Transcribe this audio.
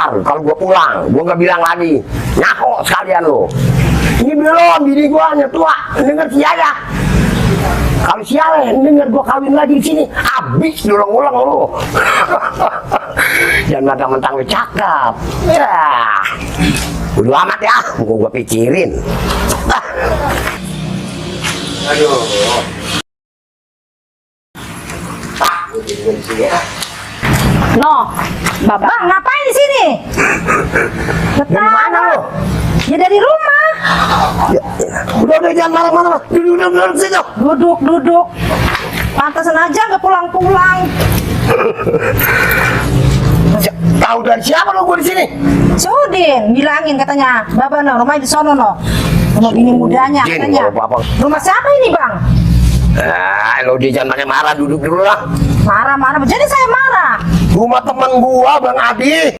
Ntar kalau gua pulang, gua nggak bilang lagi. Nyako sekalian lo. Ini belum bini gua nyetua, denger si Yaya. Kalau siale denger gua kawin lagi di sini, habis ulang-ulang lo. Jangan mentang-mentang lu cakep. Ya. Udah amat ya, gua pikirin. Aduh. No, Babang ngapain di sini? Dari mana lo? Ya dari rumah. Ya, udah jangan marah-marah. Duduk situ. Duduk. Pantesan aja nggak pulang-pulang. Tahu dari siapa lo gua di sini? Si Udin bilangin katanya, Baba no, rumahnya di sono no. Rumah bini mudanya Udin, katanya. kalau apa-apa. Rumah siapa ini bang? Lo dia jangan pakai marah, duduk dulu lah. Marah-marah, jadi saya marah. Rumah teman gua, Bang Adi.